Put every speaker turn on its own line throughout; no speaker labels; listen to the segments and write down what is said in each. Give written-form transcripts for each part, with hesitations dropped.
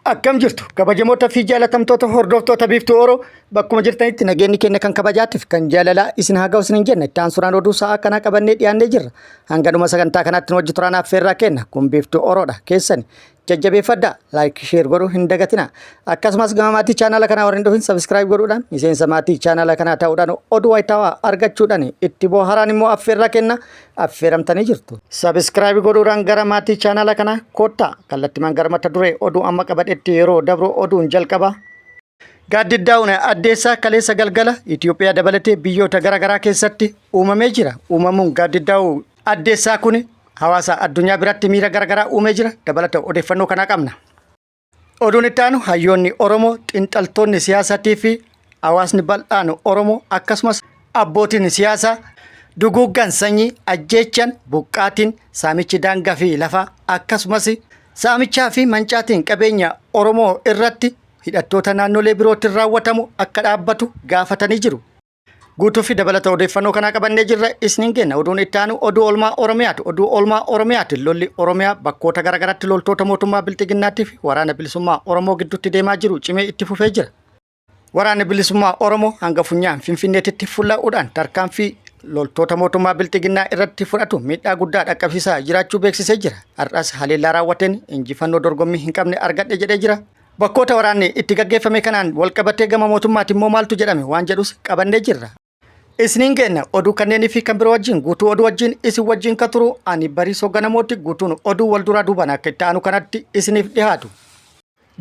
Akkam jirtu kabajamoota fi jaalatamtoota hordoftoota Biiftuu Oro bakkuma jirtanitti nageenyi keenya kan kabajaatiif kan jaalalaa isin haa ga'u isinin jenna. Itti aansuudhaan oduu sa'aa kanaa qabannee dhiyaannee jirra. Hanga dhuma sagantaa kanaatti nu wajji turaan affeerraa kenna. Kun Biiftuu Oroodha. Keessani jajjabeeffadhaa. Like share godhuu hin dagatina. Akkasumas gama maatii chaanaala kanaa warreen dhufin subscribe godhuudhaan miseensa maatii chaanaala kanaa ta'uudhaan oduu wayitaawaa argachuudhaan itti booharaan immoo affeerraa kenna. Affeeramtanii jirtu. Subscribe godhuudhaan gara maatii chaanaala kanaa koottaa. Kallattimaan gara mata duree oduu amma qabadhetti yeroo dabru oduun jalqaba. Gaaddiddaa'uun addeessaa kaleessa galgala Itoophiyaa dabalatee biyyoota garaagaraa keessatti uumamee jira. Uumamuun gaaddiddaa'uu addeessaa kun hawaasa addunyaa biratti miira garaagaraa uumee jira. Dabalata odeeffannoo kanaa qabna. Oduun itti aanu hayyoonni Oromoo, xiinxaltoonni siyaasaatii fi hawaasni bal'aan Oromoo akkasumas abbootiin siyaasaa duguuggaan sanyii, ajjeechaan, buqqaatiin, saamichi daangaa fi lafaa akkasumas saamichaa fi mancaatiin qabeenya Oromoo irratti hidhattoota naannolee birootiin raawwatamu akka dhaabbatu gaafatanii jiru. Guutuu fi dabalata odeeffannoo kanaa qabannee jirra isiniin kenna. Oduun itti aanu oduu oolmaa Oromiyaati. Oduu oolmaa Oromiyaati. Lolli Oromiyaa bakkoota garaagaraatti loltoota mootummaa Bilxiginnaatii fi waraana bilisummaa Oromoo gidduutti deemaa jiru cimee itti fufee jira. Waraanni bilisummaa Oromoo hanga funyaan Finfinneetitti fulla'uudhaan tarkaanfii loltoota mootummaa Bilxiginnaa irratti fudhatu miidhaa guddaa dhaqqabsiisaa jiraachuu beeksisee jira. Har'as haleellaa raawwateen injifannoo dorgommii hin qabne argadhe jedhee jira. Bakkoota waraanni itti gaggeeffame kanaan walqabatee gama mootummaati immoo maaltu jedhame waan jedhus qabannee jirra. Isiniin geenna oduu kanneenii fi kan biroo wajjin guutuu oduu wajjin isin wajjin ka turu ani Bariisoo Ganamooti guutuun oduu wal duraa duubaan akka itti aanu kanatti isiniif dhihaatu.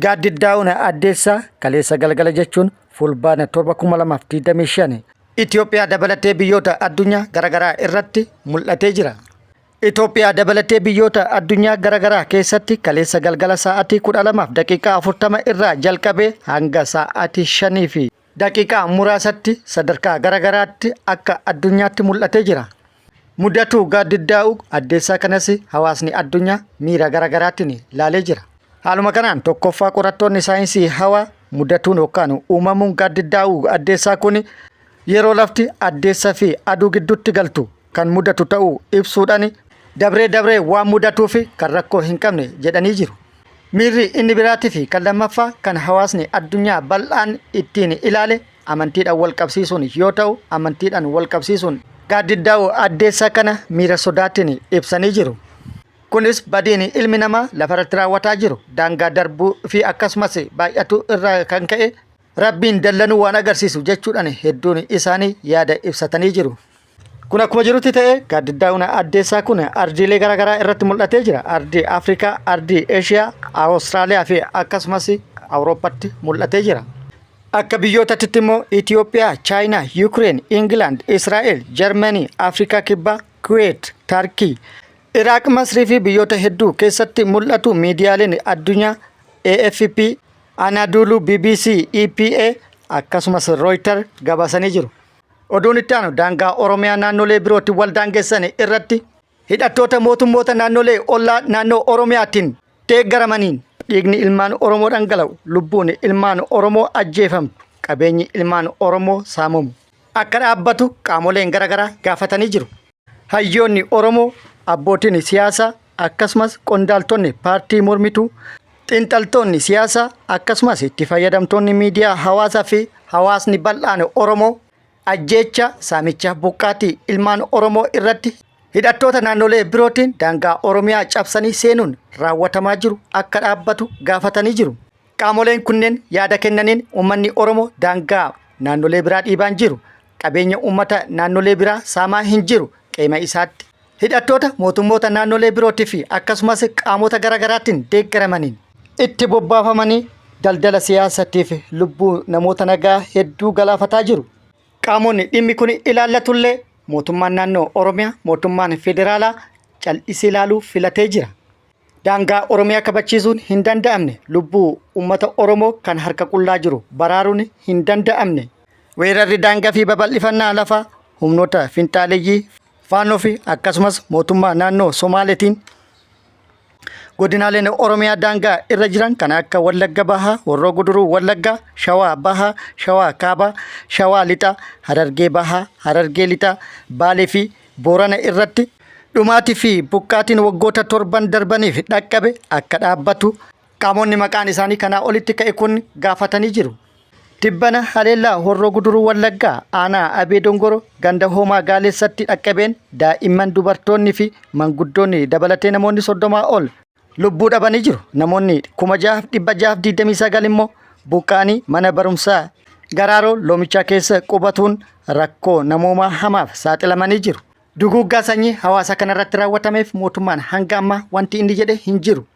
Gaaddiddaa'uun addeessaa kaleessa galgala jechuun Fulbaana 7 2025 Itoophiyaa dabalatee biyyoota addunyaa garaagaraa irratti mul'atee jira. Itoophiyaa dabalatee biyyoota addunyaa garaagaraa keessatti kaleessa galgala sa'aatii 12:40 irraa jalqabee hanga sa'aatii 5 fi daqiiqaa muraasatti sadarkaa garaagaraatti akka addunyaatti mul'atee jira. Mudatuu gaaddiddaa'uu addeessaa kanas hawaasni addunyaa miira garaagaraatiin laalee jira. Haaluma kanaan tokkoffaa qorattoonni saayinsii hawaa mudatuun yookaan uumamuun gaaddiddaa'uu addeessaa kun yeroo lafti addeessa fi aduu gidduutti galtu kan mudatu ta'uu ibsuudhaan dabree dabree waan mudatuu fi kan rakkoo hin qabne jedhanii jiru. Miirri inni biraatii fi kan lammaffaa kan hawaasni addunyaa bal'aan ittiin ilaale amantiidhaan wal qabsiisuun yoo ta'u amantiidhaan wal qabsiisuun gaaddiddaa'uu addeessaa kana miira sodaatiin ibsanii jiru. Kunis badiin ilmi namaa lafarratti raawwataa jiru daangaa darbuu fi akkasumas baay'atuu irraa kan ka'e Rabbiin dallanuu waan agarsiisu jechuudhaan hedduun isaanii yaada ibsatanii jiru. Kun akkuma jirutti ta'ee gaaddiddaa'uun addeessaa kun ardiilee garaagaraa irratti mul'atee jira. Ardii Afrikaa, ardii Eeshiyaa, Awustiraaliyaa fi akkasumas Awurooppaatti mul'atee jira. Akka biyyootatti immoo Itoophiyaa, Chaayinaa, Yuukireen, Ingilaand, Israa'el, Jarmanii, Afrikaa Kibbaa, Kuweet, Tarkii, Iraaq, Masrii fi biyyoota hedduu keessatti mul'atu miidiyaaleen addunyaa AFP, Anadolu, BBC, EPA akkasumas Reuters gabaasanii jiru. Oduun itti aanu daangaa Oromiyaa naannolee birootti wal daangessan irratti hidhattoota mootummoota naannolee ollaa naannoo Oromiyaatiin deeggaramaniin dhiigni ilmaan Oromoo dhangala'u, lubbuun ilmaan Oromoo ajjeefamtu, qabeenyi ilmaan Oromoo saamamu akka dhaabbatu qaamoleen garaagaraa gaafatanii jiru. Hayyoonni Oromoo, abbootiin siyaasaa akkasumas qondaaltonni paartii mormituu, xiinxaltoonni siyaasaa akkasumas itti fayyadamtoonni miidiyaa hawaasaa fi hawaasni bal'aan Oromoo ajjeechaa saamicha buqqaatii ilmaan Oromoo irratti hidhattoota naannolee birootiin daangaa Oromiyaa cabsanii seenuun raawwatamaa jiru akka dhaabbatu gaafatanii jiru. Qaamoleen kunneen yaada kennaniin uummanni Oromoo daangaa naannolee biraa dhiibaan jiru qabeenya uummata naannolee biraa saamaa hin jiru qeema isaatti hidhattoota mootummoota naannolee birootii fi akkasumas qaamota garaagaraatiin deeggaramaniin itti bobbaafamanii daldala siyaasatiif lubbuu namoota nagaa hedduu galaafataa jiru. Qaamonni dhimmi kun ilaallatullee mootummaan naannoo Oromiyaa mootummaan federaalaa cal'isee ilaaluu filatee jira. Daangaa Oromiyaa kabachiisuun hin danda'amne. Lubbuu uummata Oromoo kan harka qullaa jiru baraaruun hin danda'amne. Weerarri daangaa fi babal'ifannaa lafaa humnoota finxaaleyyii Faannoo fi akkasumas mootummaa naannoo Somaaleetiin godinaaleen Oromiyaa daangaa irra jiran kan akka Wallagga Bahaa, Horroo Guduruu Wallaggaa, Shawaa Bahaa, Shawaa Kaabaa, Shawaa Lixaa, Harargee Bahaa, Harargee Lixaa, Baalee fi Boorana irratti dhumaatii fi buqqaatiin waggoota torban darbaniif dhaqqabe akka dhaabbatu Qaamonni maqaan isaanii kanaa olitti ka'e kun gaafatanii jiru. Tibbana haleellaa Horroo Guduruu Wallaggaa aanaa Abee Dongoro ganda Hoomaa Gaalessatti dhaqqabeen daa'imman, dubartoonni fi manguddoonni dabalatee namoonni 30 ol lubbuu dhabanii jiru. Namoonni 6,629 immoo buqqa'anii mana barumsaa Garaaroo Loomichaa keessa qubatuun rakkoo namoomaa hamaaf saaxilamanii jiru. Duguuggaa sanyii hawaasa kanarratti raawwatameef mootummaan hanga ammaa wanti inni jedhe hin jiru.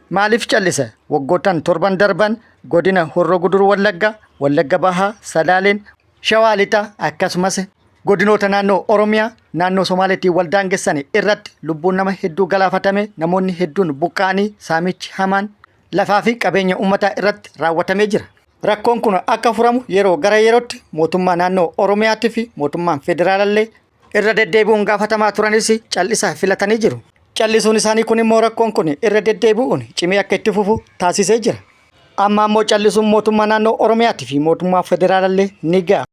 Maaliif callisa? Waggoottan torban darban godina Horroo Guduruu Wallaggaa, Wallagga Bahaa, Salaaleen, Shawaa Lixaa akkasumas godinoota naannoo Oromiyaa naannoo Somaaleetiin wal daangessan irratti lubbuun nama hedduu galaafatame, namoonni hedduun buqqa'anii saamichi hamaan lafaa fi qabeenya uummataa irratti raawwatamee jira. Rakkoon kun akka furamu yeroo gara yerootti mootummaa naannoo Oromiyaatii fi mootummaan federaalallee irra deddeebi'uun gaafatamaa turanis cal'isa filatanii jiru. Cal'isuun isaanii kun immoo rakkoon kun irra deddeebi'uun cimee akka itti fufu taasisee jira. Amma ammoo cal'isuun mootummaa naannoo Oromiyaatii fi mootummaa federaalallee ni ga'a.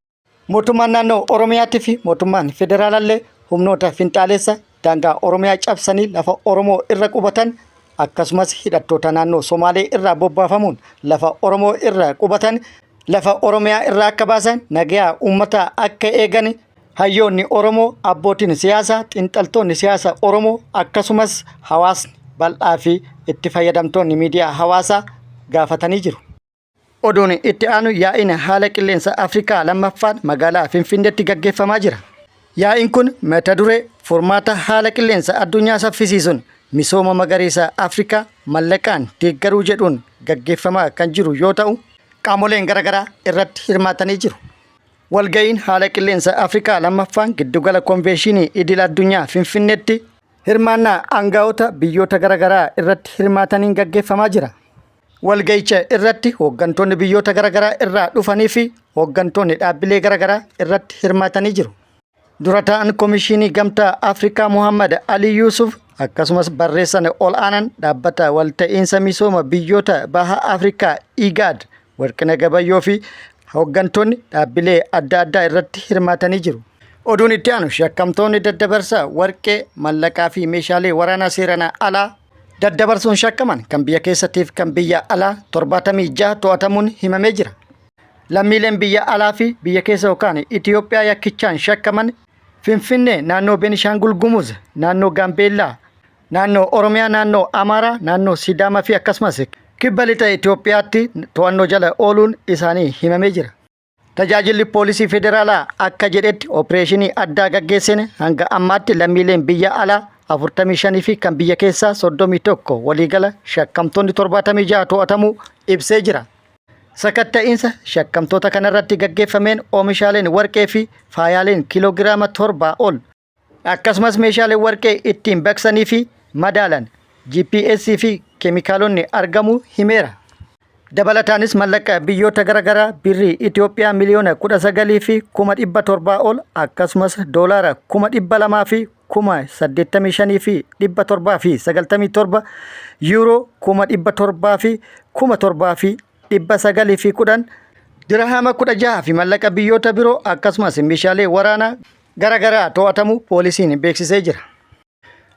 Mootummaan naannoo Oromiyaatii fi mootummaan federaalallee humnoota finxaalessa daangaa Oromiyaa cabsanii lafa Oromoo irra qubatan akkasumas hidhattoota naannoo Somaalee irraa bobbaafamuun lafa Oromoo irra qubatan lafa Oromiyaa irraa akka baasan nagayaa uummataa akka eegan hayyoonni Oromoo, abbootiin siyaasaa, xiinxaltoonni siyaasa Oromoo akkasumas hawaasni bal'aa fi itti fayyadamtoonni miidiyaa hawaasaa gaafatanii jiru. Oduun itti aanu yaa'iin haala qilleensa Afrikaa lammaffaan magaalaa Finfinneetti gaggeeffamaa jira. Yaa'iin kun mata duree furmaata haala qilleensa addunyaa saffisiisuun misooma magariisa Afrikaa mallaqaan deeggaruu jedhuun gaggeeffamaa kan jiru yoo ta'u, qaamoleen garaagaraa irratti hirmaatanii jiru. Walga'iin haala qilleensa Afrikaa lammaffaan giddugala konveeshinii idil addunyaa Finfinneetti hirmaannaa aangaa'ota biyyoota garaagaraa irratti hirmaataniin gaggeeffamaa jira. Walga'icha irratti hooggantoonni biyyoota garaagaraa irraa dhufanii fi hooggantoonni dhaabbilee garaagaraa irratti hirmaatanii jiru. Dura taa'an Komishinii Gamtaa Afrikaa Muhammad Ali Yuusuf akkasumas barreessan ol aanan dhaabbata walta'iinsa misooma biyyoota baha Afrikaa IGAD Warqina Gabayyoo fi hooggantoonni dhaabbilee adda addaa irratti hirmaatanii jiru. Oduun itti aanu shakkamtoonni daddabarsa warqee, mallaqaa fi meeshaalee waraanaa seeraan alaa daddabarsuun shakkaman kan biyya keessattiif kan biyya alaa 76 to'atamuun himamee jira. Lammiileen biyya alaa fi biyya keessa yookaan Itoophiyaa yakkichaan shakkaman Finfinnee, naannoo Beenishaangul Gumuz, naannoo Gaambeellaa, naannoo Oromiyaa, naannoo Amaaraa, naannoo Sidaamaa fi akkasumas kibba lixa Itoophiyaatti to'annoo jala ooluun isaanii himamee jira. Tajaajilli poolisii federaalaa akka jedhetti opereeshinii addaa gaggeesseen hanga ammaatti lammiileen biyya alaa 45 fi kan biyya keessaa 31 waliigala shakkamtoonni 76 to'atamuu ibsee jira. Sakatta'iinsa shakkamtoota kanarratti gaggeeffameen oomishaaleen warqee fi faayaaleen kiiloogiraama 7 ol akkasumas meeshaaleen warqee ittiin baqsanii fi madaalan GPS fi keemikaalonni argamuu himeera. Dabalataanis mallaqa biyyoota garaagaraa birrii Itoophiyaa miliyoona 19 fi 700,000 ol akkasumas doolaara 200,000 fi 85,797 yuuroo 700,000 fi 7,910 dirhama 16 fi mallaqa biyyoota biroo akkasumas meeshaalee waraanaa garaagaraa to'atamuu poolisiin beeksisee jira.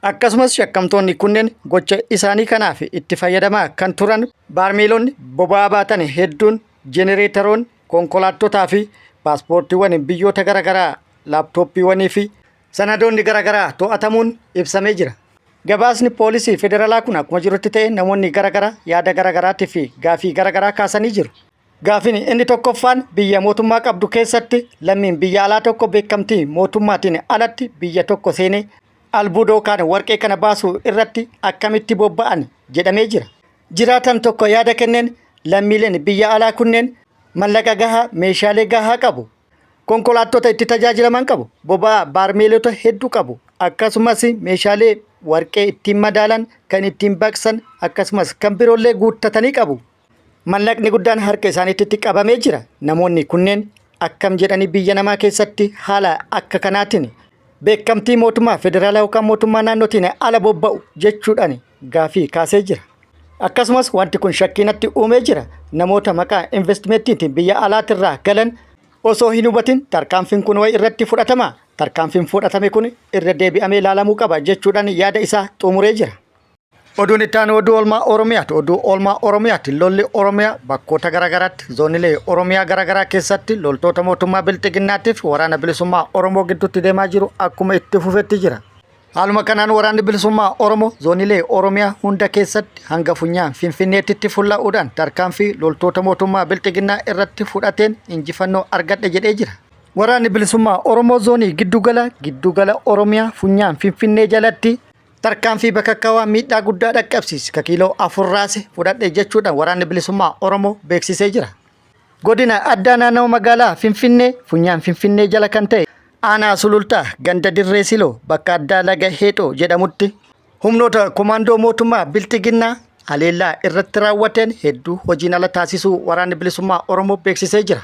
Akkasumas shakkamtoonni kunneen gocha isaanii kanaaf itti fayyadamaa kan turan baarmeelonni boba'aa baatan hedduun, jenereetaroonni, konkolaattotaa fi paaspoortiiwwan biyyoota garaagaraa, laaptooppiiwwanii fi sanadoonni garaagaraa to'atamuun ibsamee jira. Gabaasni poolisii federaalaa kun akkuma jirutti ta'e namoonni garaagaraa yaada garaagaraatii fi gaafii garaagaraa kaasanii jiru. Gaafiin inni tokkoffaan biyya mootummaa qabdu keessatti lammiin biyya alaa tokko beekamtii mootummaatiin alatti biyya tokko seenee albuuda yookaan warqee kana baasuu irratti akkamitti bobba'an jedhamee jira. Jiraatan tokko yaada kenneen lammiileen biyya alaa kunneen mallaqa gahaa meeshaalee gahaa qabu. Konkolaattota itti tajaajilaman qabu. Boba'aa baarmeelota hedduu qabu. Akkasumas meeshaalee warqee ittiin madaalan kan ittiin baqsan akkasumas kan biroollee guuttatanii qabu. Mallaqni guddaan harka isaaniitti qabamee jira. Namoonni kunneen akkam jedhanii biyya namaa keessatti haala akka kanaatiin beekamtii mootummaa federaalaa yookaan mootummaa naannootiin ala bobba'u jechuudhaan gaafii kaasee jira. Akkasumas wanti kun shakkii natti uumee jira. Namoota maqaa investimentiin biyya alaatirraa galan osoo hin hubatin tarkaanfiin kun wayi irratti fudhatama. Tarkaanfiin fudhatame kun irra deebi'amee ilaalamuu qaba jechuudhaan yaada isaa xumuree jira. Oduun itti aanu oduu oolmaa Oromiyaati. Oduu oolmaa Oromiyaati. Lolli Oromiyaa bakkoota garaagaraatti zoonilee Oromiyaa garaagaraa keessatti loltoota mootummaa Bilxiginnaatiif waraana bilisummaa Oromoo gidduutti deemaa jiru akkuma itti fufetti jira. Haaluma kanaan waraanni bilisummaa Oromoo zoonilee Oromiyaa hunda keessatti hanga funyaan Finfinneetitti fulla'uudhaan tarkaanfii loltoota mootummaa Bilxiginnaa irratti fudhateen injifannoo argadhe jedhee jira. Waraanni bilisummaa Oromoo zoonii giddugala giddugala Oromiyaa funyaan Finfinnee jalatti tarkaanfii bakakkawaa miidhaa guddaa dhaqqabsiise ka kiiloo 4 raase fudhadhe jechuudhaan waraanni bilisummaa Oromoo beeksisee jira. Godina addaa naannawa magaalaa Finfinnee funyaan Finfinnee jala kan ta'e aanaa Sulultaa ganda Dirree Siloo bakka addaa Laga Heexoo jedhamutti humnoota komaandoo mootummaa Bilxiginnaa haleellaa irratti raawwateen hedduu hojiin ala taasisuu waraanni bilisummaa Oromoo beeksisee jira.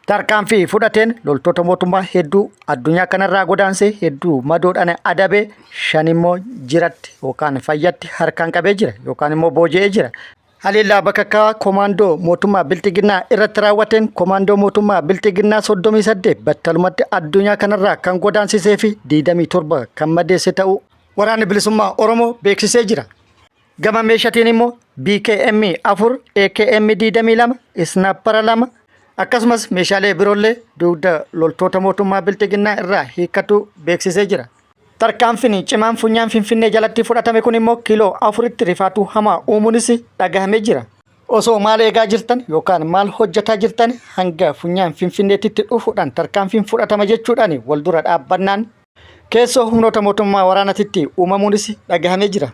Tarkaanfii fudhateen loltoota mootummaa hedduu addunyaa kanarraa godaansee hedduu madoodhaan adabee shan immoo jiratti yookaan fayyatti harkaan qabee jira yookaan immoo booji'ee jira. Haleellaa bakakkaa komaandoo mootummaa Bilxiginnaa irratti raawwateen komaandoo mootummaa Bilxiginnaa 38 battalumatti addunyaa kanarraa kan godaansisee fi 27 kan madeesse ta'uu Waraanni Bilisummaa Oromoo beeksisee jira. Gama meeshatiin immoo BKM 4, AKM 22, Isnaappara 2 akkasumas meeshaalee biroollee dugda loltoota mootummaa Bilxiginnaa irraa hiikkatu beeksisee jira. Tarkaanfiin cimaan funyaan Finfinnee jalatti fudhatame kun immoo kiiloo afuritti rifaatuu hamaa uumuunis dhagahamee jira. Osoo maal eegaa jirtan yookaan maal hojjetaa jirtan hanga funyaan Finfinneetitti dhufuudhaan tarkaanfiin fudhatama jechuudhaan wal dura dhaabbannaan keessoo humnoota mootummaa waraanatitti uumamuunis dhagahamee jira.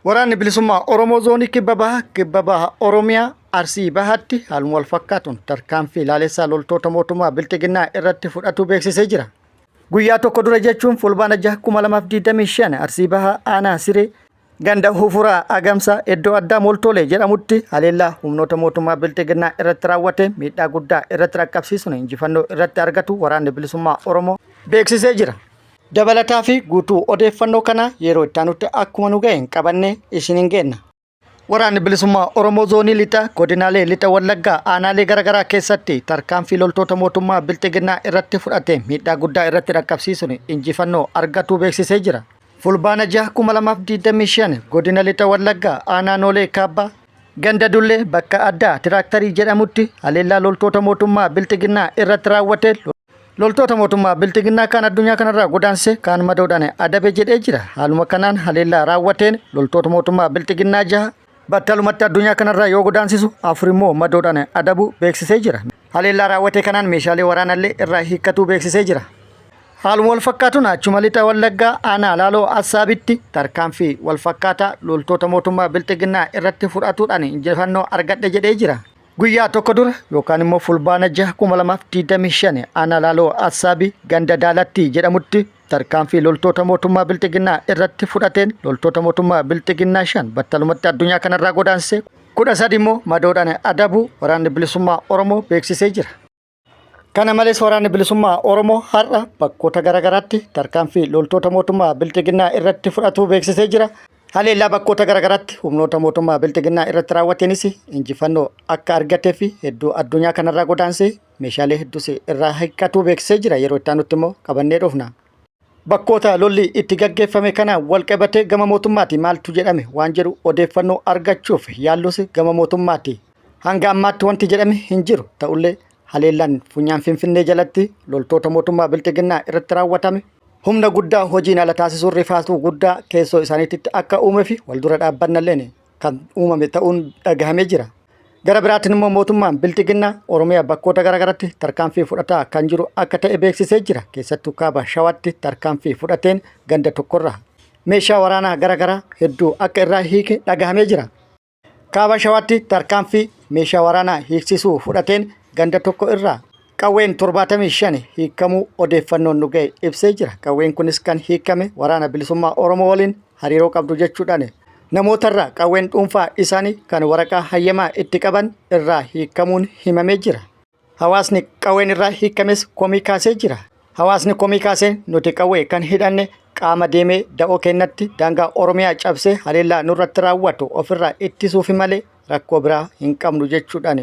Waraanni Bilisummaa Oromoo Zoonii Kibba Baha, Kibba Baha Oromiyaa, Arsii Bahaatti haaluma wal fakkaatuun tarkaanfii laalessaa loltoota mootummaa Bilxiginnaa irratti fudhatuu beeksisee jira. Guyyaa tokko dura jechuun Fulbaana 6, 2025 Arsii Bahaa Aanaa Siree ganda Hufuraa Agamsaa iddoo addaa Moltoolee jedhamutti haleellaa humnoota mootummaa Bilxiginnaa irratti raawwate miidhaa guddaa irratti dhaqqabsiisuun injifannoo irratti argatu Waraanni Bilisummaa Oromoo beeksisee jira. Dabalataa fi guutuu odeeffannoo kanaa yeroo itti aanutti akkuma nu ga'een qabannee isiniin geenna. Waraanni Bilisummaa Oromoo Zoonii Lixaa godinaalee Lixa Wallaggaa aanaalee garaagaraa keessatti tarkaanfii loltoota mootummaa Bilxiginnaa irratti fudhate miidhaa guddaa irratti dhaqqabsiisuun injifannoo argatuu beeksisee jira. Fulbaana 6, 2025 godina Lixa Wallaggaa aanaa Noolee Kaabbaa ganda Dullee bakka addaa Tiraaktarii jedhamutti haleellaa loltoota mootummaa Bilxiginnaa irratti raawwate Loltoota mootummaa Bilxiginnaa kaan addunyaa kanarraa godaanse kaan madoodhaan adabe jedhee jira. Haaluma kanaan haleellaa raawwateen loltoota mootummaa Bilxiginnaa jaha battalumatti addunyaa kanarraa yoo godaansisu afur immoo madoodhaan adabu beeksisee jira. Haleellaa raawwate kanaan meeshaalee waraanallee irraa hiikkatuu beeksisee jira. Haaluma wal fakkaatuun achuma lixa Wallaggaa aanaa Laaloo Assaabitti tarkaanfii wal fakkaataa loltoota mootummaa Bilxiginnaa irratti fudhatuudhaan injifannoo argadhe jedhee jira. Guyyaa tokko dura yookaan immoo Fulbaana 6, 2025 aanaa Laaloo Assaabii ganda Daalattii jedhamutti tarkaanfii loltoota mootummaa Bilxiginnaa irratti fudhateen loltoota mootummaa Bilxiginnaa 5 battalumatti addunyaa kanarraa godaansise 13 immoo madoodhaan adabuu waraanni bilisummaa Oromoo beeksisee jira. Kana malees waraanni bilisummaa Oromoo har'a bakkoota garaagaraatti tarkaanfii loltoota mootummaa Bilxiginnaa irratti fudhatuu beeksisee jira. Haleellaa bakkoota garaagaraatti humnoota mootummaa Bilxiginnaa irratti raawwateenis injifannoo akka argatee fi hedduu addunyaa kanarraa godaansee meeshaalee hedduus irraa hiikkatuu beeksisee jira. Yeroo itti aanutti immoo qabannee dhufna. Bakkoota lolli itti gaggeeffame kanaan walqabatee gama mootummaati maaltu jedhame waan jedhu odeeffannoo argachuuf yaallus gama mootummaati hanga ammaatti wanti jedhame hin jiru. Ta'ullee haleellaan funyaan Finfinnee jalatti loltoota mootummaa Bilxiginnaa irratti raawwatame humna guddaa hojiin ala taasisuun rifaatuu guddaa keessoo isaaniitti akka uume fi waldura dhaabbannalleen kan uumame ta'uun dhagahamee jira. Gara biraatiin immoo mootummaan Bilxiginnaa Oromiyaa bakkoota garaagaraatti tarkaanfii fudhataa kan jiru akka ta'e beeksisee jira. Keessattuu kaaba Shawaatti tarkaanfii fudhateen ganda tokkorraa meeshaa waraanaa garaagaraa hedduu akka irraa hiike dhagahamee jira. Kaaba Shawaatti tarkaanfii meeshaa waraanaa hiiksisuu fudhateen ganda tokko irraa qawween 75 hiikamuu odeeffannoon nu ga'e ibsee jira. Qawween kunis kan hiikame waraana bilisummaa Oromoo waliin hariiroo qabdu jechuudhaan namootarraa qawween dhuunfaa isaanii kan waraqaa hayyamaa itti qaban irraa hiikamuun himamee jira. Hawaasni qawween irraa hiikames komii kaasee jira. Hawaasni komii kaasee nuti qawwee kan hidhanne qaama deemee da'oo keenyatti daangaa Oromiyaa cabsee haleellaa nurratti raawwatu ofirraa ittisuufi malee rakkoo biraa hin qabnu jechuudhaan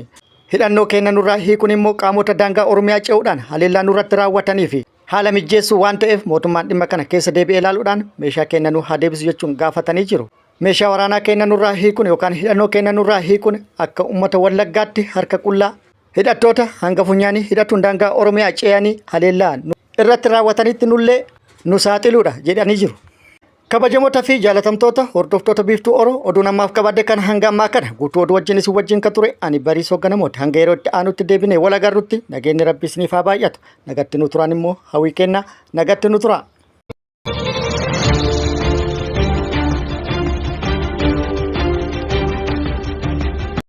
hidhannoo keenya nurraa hiikuun immoo qaamota daangaa Oromiyaa ce'uudhaan haleellaa nurratti raawwatanii fi haala mijjeessuu waan ta'eef mootummaan dhimma kana keessa deebi'ee ilaaluudhaan meeshaa keenya nu haa deebisu jechuun gaafatanii jiru. Meeshaa waraanaa keenya nurraa hiikuun yookaan hidhannoo keenya nurraa hiikuun akka uummata Wallaggaatti harka qullaa hidhattoota hanga funyaanii hidhatuun daangaa Oromiyaa ce'anii haleellaa irratti raawwatanitti nullee nu saaxiluudha jedhanii jiru. Kabajamoota fi jaalatamtoota hordoftoota Biiftuu Oro, oduun ammaaf qabadde kan hanga ammaa kana guutuu oduu wajjin isin wajjin kan ture ani Bariisoo Ganamooti. Hanga yeroo itti aanutti deebinee wal agarrutti nageenyi Rabbi isiniif haa baay'atu. Nagatti nu turaan immoo hawwii kenna, nagatti nu tura.